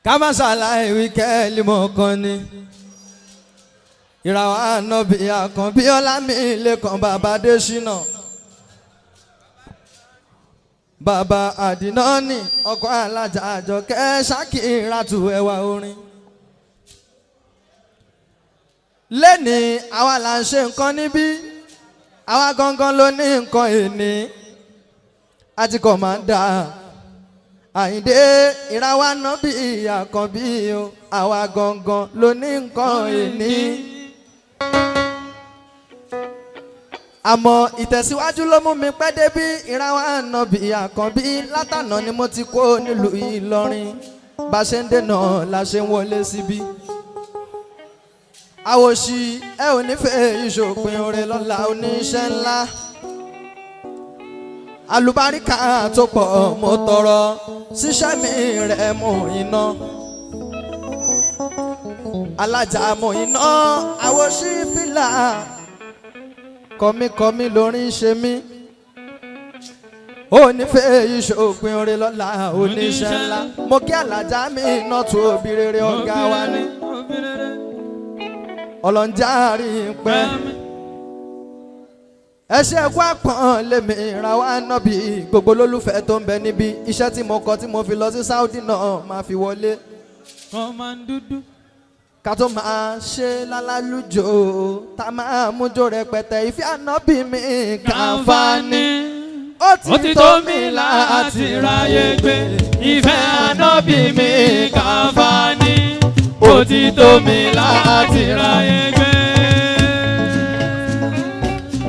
Ká má ṣàlàyé wíkẹ́ẹ̀lì mọ̀ọ́kan ni. Ìràwọ̀ ànábì àkànbí ọlámi lẹ́kàn bàbá Adésínà. Bàbá Àdínọ́nì ọkọ̀ alájà àjọkẹ́ Ṣákìràtù ẹwà orin. Lẹ́ni àwa là ń ṣe nǹkan níbí, àwa gangan ló ní nǹkan ìní. Àti kọ̀mándà Àyìndé ìràwọ̀ ànábì àkànbí o, àwa gangan ló ní nǹkan ìní. Àmọ́ ìtẹ̀síwájú ló mú mi pẹ́ débí ìràwọ̀ ànábì àkànbí látànà ni mo ti kó nílùú Ìlọrin bá ṣe ń dènà la ṣe ń wọlé síbí. Àwòṣì ẹ ò nífẹ̀ẹ́ ìṣòpin oore lọ́la oníṣẹ́ ńlá. Àlùbáríkà tó pọ̀ mo tọrọ ṣiṣẹ́ mi rẹ̀ mú iná. Alájà mú iná àwòṣì fìlà kọmíkọmí lórí ń ṣe mí. Ó nífẹ̀ẹ́ ìṣòpin oore lọ́la oníṣẹ́ ńlá. Mo kí alájà mi iná tó òbí rere ọ̀gá wa ní. Ọlọ́njà rí pẹ́. Ẹ ṣe ẹkú àpọ̀n lèmi ìràwọ̀ ànábì gbogbo olólùfẹ́ tó ń bẹ níbí iṣẹ́ tí mo kọ tí mo fi lọ sí Saudi náà máa fi wọlé. Kọ́mándúdú. Ká tó máa ṣe lálálùjò tá máa mújó rẹpẹtẹ ìfẹ́ ànábì mi kàǹfààní. Ó Ó ti tó mi láti ráyé gbé. Ìfẹ́ ànábì mi kàǹfààní. Ó ti tó mi láti ráyé gbé.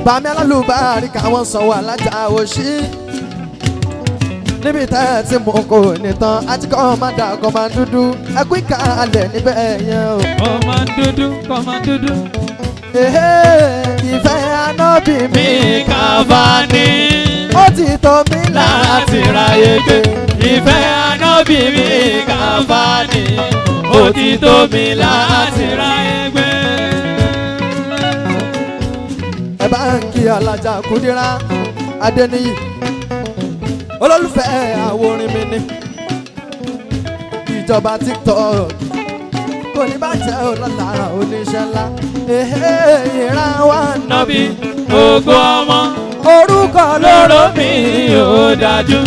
Bàmí alálùbárí káwọn sanwó alájà òṣì. Níbi tá ẹ ti mú kò ní tán àti kọ́ máa dà kọ́ máa dúdú ẹkú ìkàlẹ̀ níbẹ̀ yẹn o. Kọ́mándúdú, kọ́mándúdú. Èhé, ìfẹ́ ànábì mi Mi kàǹfààní. ó ti tó mi Láti ráyé gbé. Ìfẹ́ ànábì mi kàǹfààní. Ó ti tó mi láti ráyé gbé. Ẹ bá ń kí alájà Kúdírá Adéníyì olólùfẹ́ àwòrán mi ni ìjọba TikTok kò ní bàjẹ́ ọlọ́lá oníṣẹ́ ńlá. Èhé, ìran wa Nọ́bí ògo ọmọ orúkọ lóró lóró mi ò dájú.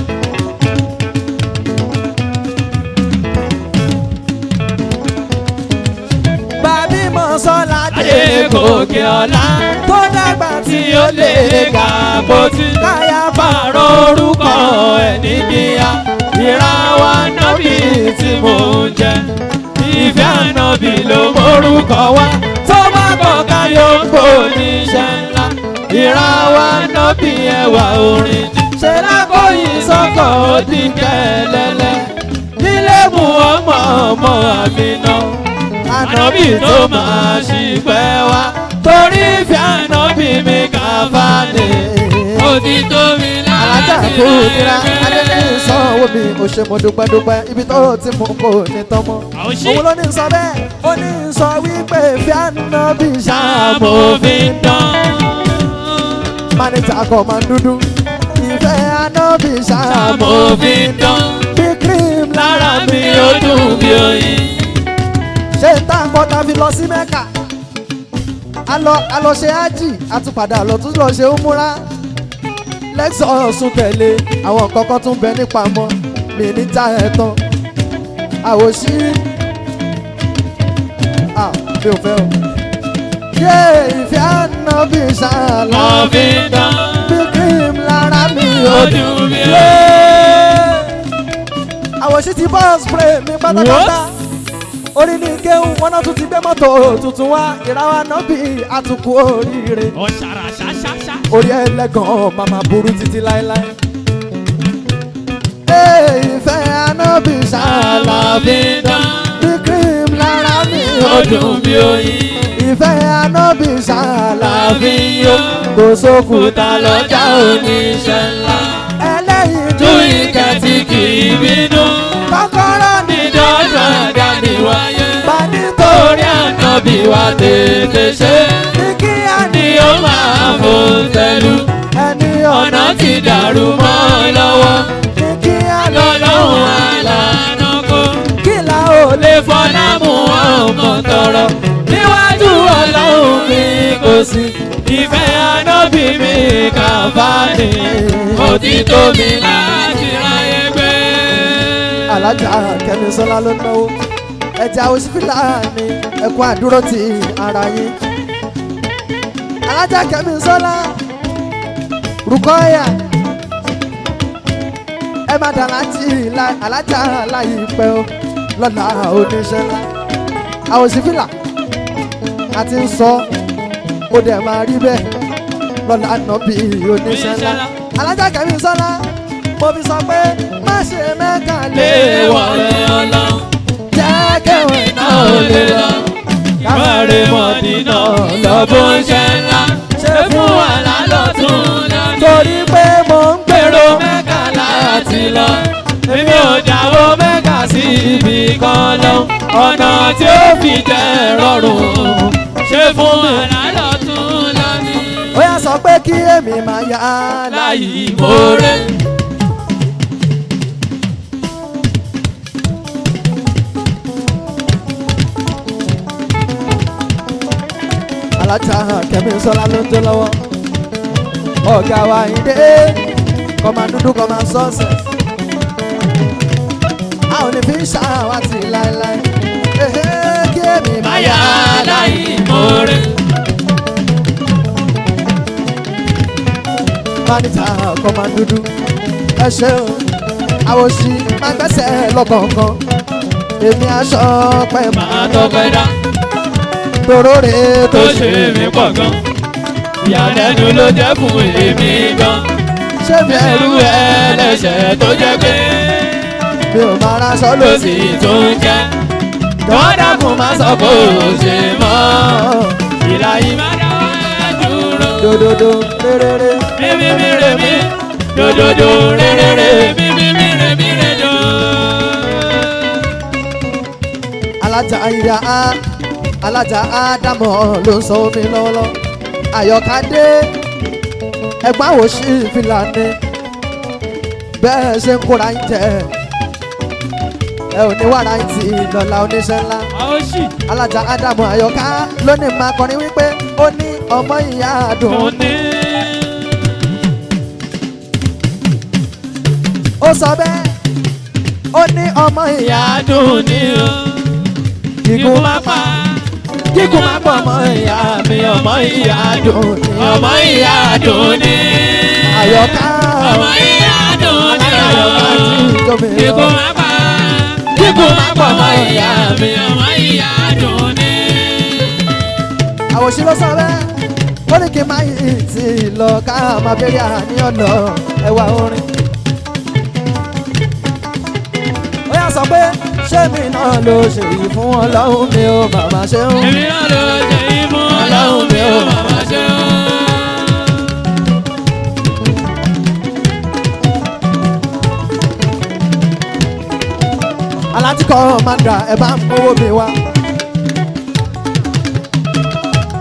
Bàbí Mọ́sọ́lá dé Adégòkè ọlá tó dàgbà tí ó lè ga pọtí. káyà Pààrọ̀ orúkọ ẹ̀ ní kíá. Ìràwọ̀ ànábì tí mò ń jẹ. Ìfẹ́ ànábì ló mórúkọ wá. Tó bá kọ̀ káyọ̀ ń kó níṣẹ́ ńlá. Ìràwọ̀ ànábì ẹwà orin jù. Ṣé lákòyìn sọ́kọ̀ ó di kẹ́lẹ́lẹ́? Nílé mú ọmọ ọmọ àmì náà ànábì tó máa ṣìpẹ̀ wá torí ìfẹ́ ànábì mi kàfàní. Ó ti tó mi alájà láti Kúdírá rẹ̀ Adéníyì sanwó mi ò ṣe mo dúpẹ́ dúpẹ́ ibi tó ti mú kò ní tọ́mọ́. Àwòṣí. Òun ló ní sọ bẹ́ẹ̀ ó ní sọ wípé ìfẹ́ ànábì Ṣàmòfin dán. Mánéjà kọ̀ máa ń dúdú. Ìfẹ́ ànábì Ṣàmòfin dán. Bí cream Lára mi ó dùn bí oyin. Ṣé n tá a gbọ́ ta fi lọ sí Mẹ́kà? A lọ ṣe ájì, a tún padà lọ tún lọ ṣe úmúrá. Lexus tún tẹ̀lé, àwọn nǹkan kan tún bẹ nípamọ́, mi ní já ẹ tán. Àwòṣí, ah, mi ò fẹ́ o. Yé ìfẹ́ ànábì ṣàlá. Mòfin dán. Bí cream lára mi Ó ò dùn bí Yé! oyin. Àwòṣí ti bọ́ spray mi pátápátá. Orí ní kéhùn wọn náà tún ti gbé mọ́tò tuntun wá ìràwọ̀ ànábì àtúnkù oríire. Ọ̀ṣàrà ṣáṣáṣá. Orí ẹlẹ́gàn màmá burú títí láéláé. Ee, ìfẹ́ ànábì ṣàlà Ṣàmòfin dán. bí cream lára mi Ó dùn bí oyin. Ìfẹ́ ànábì ṣàlà Láàfin yó. kò sókùtà Kúta lọ́jà oníṣẹ́ ńlá. ẹlẹ́yin Tú ìkẹ́ tí kì í bínú. Kọ́kọ́rọ́ ní Ní dandan dání wáyé. bá nítorí Torí ànábì wa tètè ṣe. ní kí á ní Ni ó máa fò tẹ̀lú. ẹni Ọ̀nà ti dàrú mọ́ lọ́wọ́. ní kí á ní Lọ́lọ́run àlànà kó. kí la ó Ìfẹ́ ànábì mi kàfáàní. Ó ti tó mi láti ráyé gbé. Alájà Kẹ́misọ́lá ló náwó. Ẹja òsínfìlà ni ẹ̀kọ́ àdúró ti ara yín. Alájà Kẹ́misọ́lá Rukọ́yà ẹ má dà láti alájà láìpẹ́ o lọ́la oníṣẹ́ ńlá. Àwòsífìlà a ti ń sọ ó dẹ̀ máa rí bẹ́ẹ̀ lọ́la nàbí oníṣẹ́ ńlá. Alájà Kẹ́misọ́lá mo fi sọ pé má ṣe mẹ́ka lé Lé wọlé ọlọ́run. jẹ́ kẹwẹ́ Náà ò lè lọ. Ìmọ̀ràn mọ̀dínà lọ́bùn ṣe ńlá. Ṣé fún wàhálà lọ́tún lọ́dún? Torí pé mo ń Gbèrò Mẹ́kà láti lọ. Èmi ò dáwọ́ Mẹ́kà sí ibi kan lọ. Ọ̀nà tí ó fi jẹ́ rọrùn. Ṣé fún wàhálà lọ́tún lọ́dún? Ó yá sọ pé kí èmi máa yá Láyé ìmoore. Alájà Kẹ́misọ́lá ló ń jó lọ́wọ́. Ọ̀gá wa Àyìndé kọ́má dúdú kọ́má success. A ò ní fi ń ṣàwátì láéláé. Ehe, kí èmi máa Máyà yá láyé ìmoore. Máníjà kọ́má dúdú. Ẹ ṣeun, àwòṣì máa gbẹ́sẹ̀ lọ́kọ̀ọ̀kan. Èmi aṣọ pẹ́ Màá máa tọpẹ́ dá. toró rè Tó ṣe mí pọ̀ gan. Ìyàlẹ́nu ló jẹ́ fún èmi gan. Ṣé mi Ẹrú ẹrú ẹlẹ́ṣẹ̀ tó jẹ́ pé mi ò máa ra sọ́lọ́ ló sì tún jẹ́. Dọ́dàkùn má sọ bó ṣe mọ́. Ìlà ìmọ̀dá dúró. Dododo réréré. Mímí mi rè mí. Dòdòdò réréré. Mímí mi rè mí rè dò. Alájà ìyá á alájà ádámọ̀ ló ń sọ omi lọ́wọ́lọ́wọ́. Àyọ̀kadé ẹ̀gbọ́n àwòṣí fìlàní bẹ́ẹ̀ ṣe ń kóra ń jẹ ẹ ò ní wàrà ń tì lọ́la oníṣẹ́ ńlá. Àwòṣì. Alájà ádámọ̀ àyọ̀ká lónìí máa kọrin wípé ó ní ọmọ ìyá àdùn. Mo ní. Ó sọ bẹ́ẹ̀ ó ní ọmọ ìyá Ìyá dùn ní o. kíkún Kíkún má pa. Kíkún má pọ̀ ọmọ ìyá mi ọmọ ìyá dùn. Ọmọ ìyá dùn ní. Àyọ̀ká Ọmọ ìyá dùn ní o. Àyọ̀ká tí tóbi lọ. Kíkún má pa. Kíkún má pọ̀ ọmọ ìyá mi ọmọ ìyá dùn ní. Àwòṣí ló sọ bẹ́ẹ̀ ó ní kí n má yìí tí lọ ká máa bẹ̀rẹ̀ àníyàn lọ ẹwà orin. Ó yá sọ pé ṣé mi náà ló ṣe yìí fún ọlọ́run mi ò màmá ṣe ń. Èmi náà ló ṣe yí fún ọlọ́run mi ò màmá ṣe ń. Alátikọ̀ máa ń dà ẹ bá ń mówó mi wá.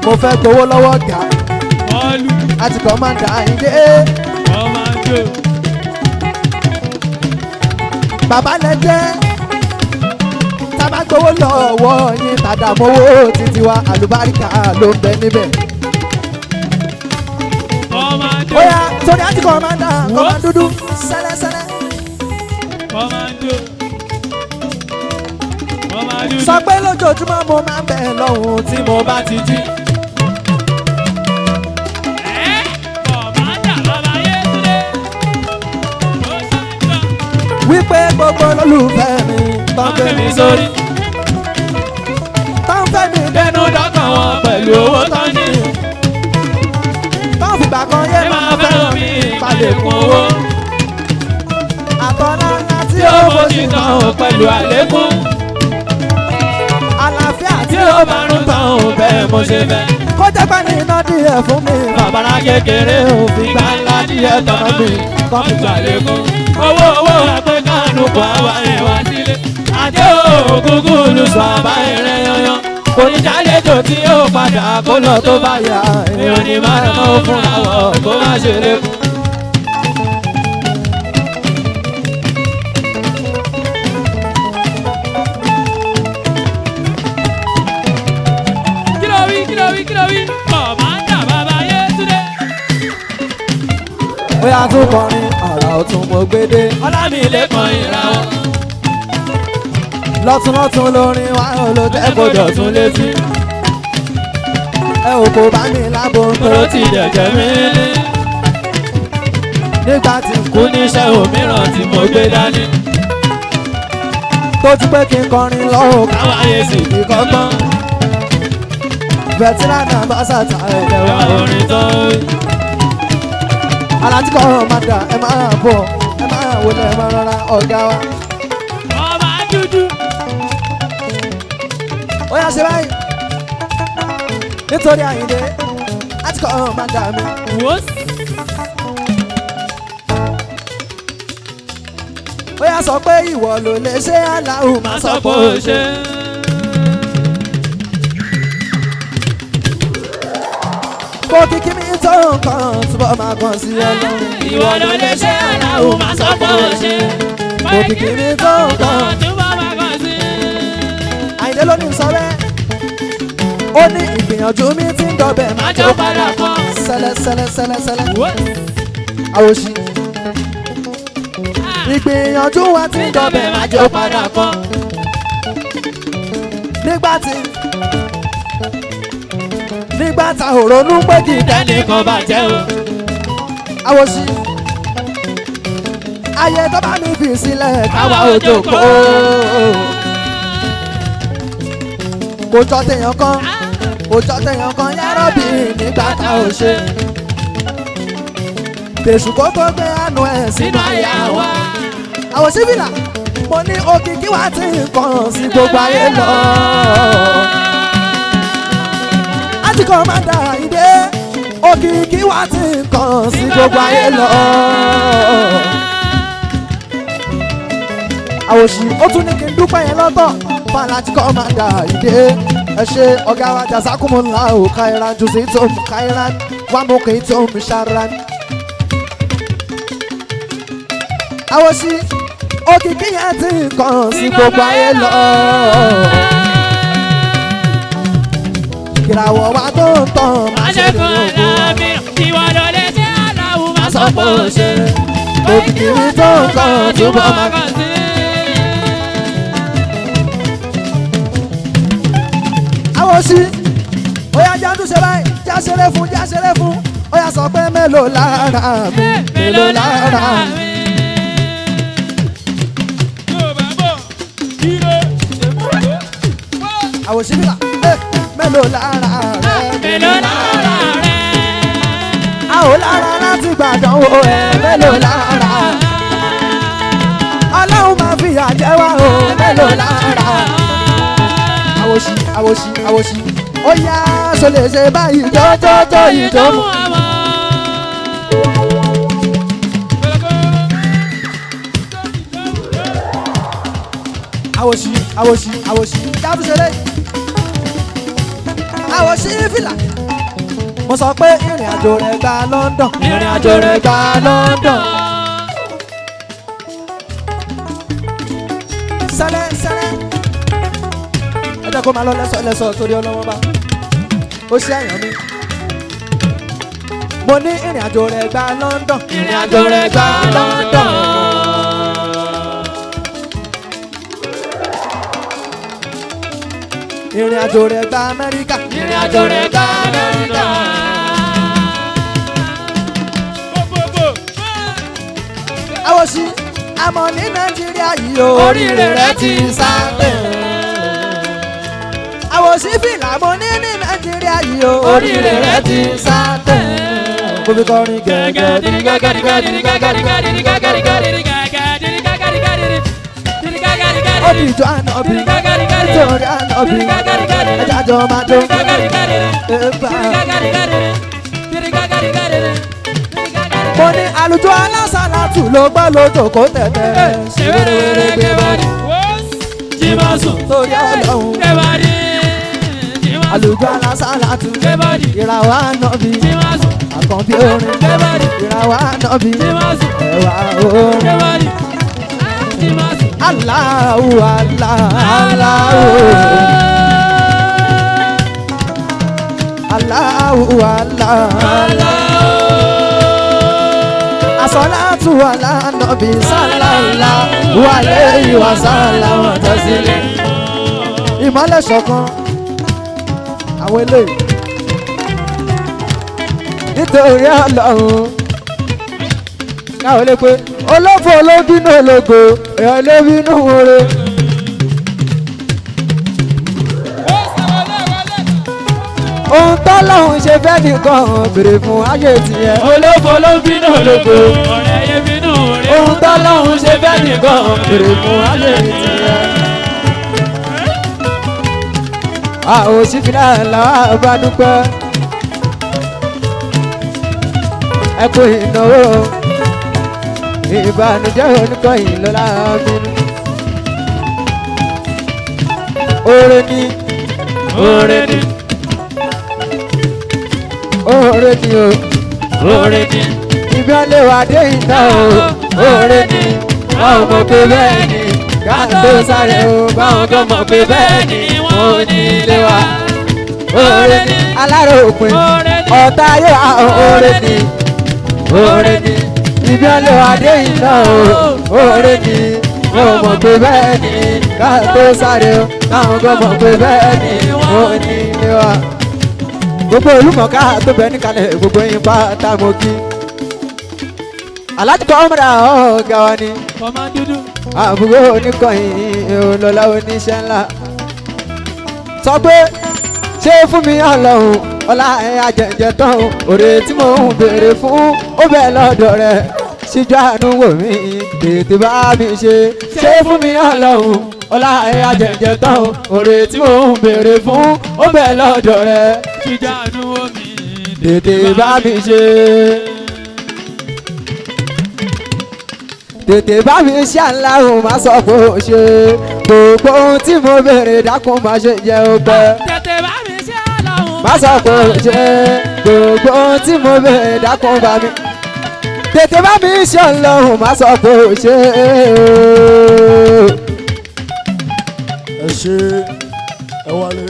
Mo fẹ́ gbowó lọ́wọ́ ọ̀gá. Bọ́ọ̀lù Àtikọ̀ máa ń dà ìdè. ọmọ àjò. Bàbá lẹ jẹ́ tá a bá gbowó lọ́wọ́ yín tàdàmówó títí wa àlùbáríkà ló ń bẹ níbẹ̀. Ọmọ àjò. Ó yá torí àtikọ̀ máa ń dà kọ́ máa ń dúdú sẹ́lẹ́sẹ́lẹ́. Ọmọ àjò. Ọmọ àjò. Sọ pé lójoojúmọ́ mo máa ń bẹ̀ lọ́hùn tí mo bá ti jí. Wípé gbogbo olólùfẹ́ mi tán fẹ́ mi sórí. tán fẹ́ mi Dẹnu dọ́kàn wọn pẹ̀lú owó tán ní. tán fìgbà kan yé Ẹ máa máa fẹ́ràn fẹ́ràn mi mi palẹ̀kùn palẹ̀kùn owó. Àtọ̀lá ńlá tí Tí ó ó bó bó sì ti tán tán ò pẹ̀lú àlékún. Àlàáfíà Tí ó bá rún tán ò bẹ́ẹ̀ mo ṣe fẹ́. kó jẹ́ pé ní iná díẹ̀ fún mi. Bàbára kékeré ò fi gbá ńlá díẹ̀ tọ̀nà mi. Tán Wọ́n fi gbàlékún. Owó owó àpé kánú kò àwa ẹ̀ wá sílé. Àjẹ́ ògúngún olùsọ àbá ẹ̀rẹ́ yanyan. Kò ní jálejò tí yóò padà kó lọ tó bá yá. Èèyàn ní máa ná fúnra wọ̀ kó má ṣe lékún. Kí ló wí? Kí ló wí? Kí ló wí? Kọ̀mándà bàbá yé yá tún kọrin àrà ọ̀tún mo gbédé. Ọlámilékan ìràwọ̀. Lọ́tún lọ́tún lórin wa ò ló jẹ́ kó dọ̀tún létí. Ẹ ò kò bá mi lábo ń Tóró ti dẹ̀jẹ̀ mí ní. Nígbà tí n Kú níṣẹ́ òmíràn tí mo gbé dání. tó ti pé kí n kọrin lọ́wọ́ Káwọn ayé sì fi kọ́gbọ́n. Bẹ̀tílánà bá ṣàtà ẹ̀lẹ́ wa. Ẹwà orin tó ń Aláti kọ́ ọ̀rọ̀ máa dà ẹ máa bọ̀ ẹ máa wọlé ẹ máa rọra ọ̀gá wa. Ọba dúdú. Ó yá ṣe báyìí. Nítorí Àyìndé, láti kọ́ ọ̀rọ̀ máa dà mí. Wò Ó yá sọ pé ìwọ ló lè ṣe aláhùn má máa sọ sọ pé pé ó ṣe. Kò kíkí mi tó nǹkan túbọ̀ máa kàn sí ọlọ́run. Ìwọ ló lè ṣe aláwọ̀ má sọ pé ó ṣe. Kò kíkí mi tó nǹkan. Túbọ̀ máa kàn sí. Àyìndé ló ní sọ bẹ́ẹ̀. Ó ní ìgbìyànjú mi ti ń dọbẹ̀ Má jọ padà kọ́. Sẹ́lẹ̀ sẹ́lẹ̀ sẹ́lẹ̀ sẹ́lẹ̀. Wò Àwòṣì. Ìgbìyànjú wa ti ń dọbẹ̀ má jọ padà kọ́. Nígbà tí nígbà tá ò ronú pé kì í dẹ́ni Ẹnìkan bàjẹ́ o. àwòṣì. Ayé tó bá mi fi sílẹ̀ káwa ò jókòó. Kò jọ téèyàn kan, kò jọ téèyàn kan yára bí nígbà tá ò ṣe. Tèṣù kó tó gbé àánú ẹ̀ sínú Sínú ayé àyà wa. wa. Àwòṣí fìlà, mo ní òkìkí wa ti kàn sí gbogbo ayé lọ. Àti kàn máa dà ìdè, òkìkí wa ti kàn sí gbogbo ayé lọ. Àwòṣì ó tún ní kí n dúpẹ́ yẹn lọ́tọ̀ Fàlàtí kọ́ máa dà ìdè. Ẹ ṣe ọ̀gá wa jazakumullahu khairan juzaytum khairan wa muqitum sharran. Àwòṣì òkìkí yẹn ti kàn sí gbogbo ayé lọ. Ìràwọ̀ wa tó ń tàn Má máa ṣe ṣe kàn ní ògo. láàmì. Ìwọ ló lè ṣe aláwọ̀ má sọ pé ó ṣe. Òkìkí mi tó ń kàn túbọ̀ máa kàn sí. Àwòṣì ó yá já tún ṣe báyìí já ṣeré fún já ṣeré fún ó yá sọ pé mélòó lára mi mélòó lára mi. Àwòṣì fìlà ẹ mélòó lára rẹ Mélòó lára rẹ̀? a ò lára láti gbàdánwò ẹ mélòó lára Ọlọ́run máa fìyà jẹ wá o mélòó lára àwòṣì àwòṣì àwòṣì ó yá ṣo lè ṣe báyìí jọjọjọ ìdánwò. Àwòṣì àwòṣì àwòṣì jábùsẹ̀lẹ̀ àwòṣì fìlà. Mo sọ pé ìrìn àjò rẹ̀ gba London ìrìn àjò rẹ̀ gba London. Sẹ́lẹ̀ sẹ́lẹ̀ ẹ jẹ́ kó máa lọ lẹ́sọ̀ lẹ́sọ̀ torí ọlọ́wọ́ bá ó ṣe àyàn mi. Mo ní ìrìn àjò rẹ̀ gba London ìrìn àjò rẹ̀ gba London. Ìrìn àjò rẹ̀ gba Amẹ́ríkà. Ìrìn àjò rẹ̀ gba Amẹ́ríkà. Àwòṣì àmọ́ ní Nàìjíríà yìí o oríire rẹ̀ ti sáńtẹ̀. Àwòṣì fìlà mo ní ní Nàìjíríà yìí o oríire rẹ̀ ti sáńtẹ̀. Mo fi kọrin gẹ́gẹ́ ó di ìjọ ànábì nítorí ànábì ẹja jọ máa jó ẹ̀bà. Mo ní àlùjọ alásàlátù ló gbọ́ lójó kó tẹ̀tẹ̀ ṣe wérewére gbé bọ́ọ̀lù torí Ọlọ́run. Àlùjọ alásàlátù ìràwọ̀ ànábì àkànbí orin ìràwọ̀ ànábì ẹ̀wà orin. Allahu Allah Allahu Allahu Allah. Àsọ̀látù àlá nàbí sálàlá wàlẹ́ ìwà sálàmà tẹ̀sílẹ̀. Ìmọ̀lẹ̀ ṣọ̀kan àwọn eléyìí. Nítorí Ọlọ́run káwọn lè pé olófò ló bínú ológo èèyàn ló bínú oore. Ohun tọ́lọ́hún ṣe fẹ́ nìkan béèrè fún ayé tiẹ̀. Olófo ló bínú ológo, ọ̀rẹ́ yé bínú rẹ̀. Ohun tọ́lọ́hún ṣe fẹ́ nìkan béèrè fún ayé tiẹ̀. A ò sí fi náà làwọn bá dúpẹ́. Ẹ kú ìnáwó ìbànújẹ́ oníkọyìn lọ́la bínú. Oore ni Oore ni, oore ni o. oore ni, Ibi ọ̀lẹ́ wa dé iná o. Oore ni wọn ò mọ̀ pé bẹ́ẹ̀ ni. Káàtó sáré o báwọn kan mọ̀ pé bẹ́ẹ̀ ni wọn ò ní ilé wa. Oore ni alárò òpin Oore ni. ọ̀tá yóò wá oore ni. Oore ni ibi ọ̀lẹ́ wa dé iná o. Oore ni wọn ò mọ̀ pé bẹ́ẹ̀ ni. Káàtó sáré o báwọn kan mọ̀ pé bẹ́ẹ̀ ni wọn ò ní ilé wa. Gbogbo olùmọ̀ká tó bẹ níkàlẹ̀ gbogbo yín pátá mo kí. Aláàjì kọ́mọ́dà ọ̀gá wa ni Kọ́má dúdú. àbúrò oníkọ̀yìn olọ́lá oníṣẹ́ ńlá. Sọ pé ṣé fún mi ọlọ́run ọlá ẹ̀ ajẹ̀jẹ̀ tán o òrè tí mò ń béèrè fún ó bẹ̀ lọ́dọ̀ rẹ̀ síjú àánú wò mí tètè bá mi ṣe. Ṣé fún mi ọlọ́run ọlá ẹ̀ ajẹ̀jẹ̀ tán o òrè tí mò ń béèrè fún ó bẹ̀ lọ́dọ̀ rẹ̀ Jíjà àánú omi. tètè bá mi ṣe. Tètè bá mi ṣe aláhùn má sọ pé ó ṣe gbogbo ohun tí mo béèrè dákun má ṣe jẹ́ ó pẹ́. Tètè bá mi ṣe àlọ́hùn. Má sọ pé ó ṣe gbogbo ohun tí mo béèrè dákun bá mi. Tètè bá mi ṣe aláhùn má sọ pé ó ṣe ooo. Ẹ ṣe ẹ wálé.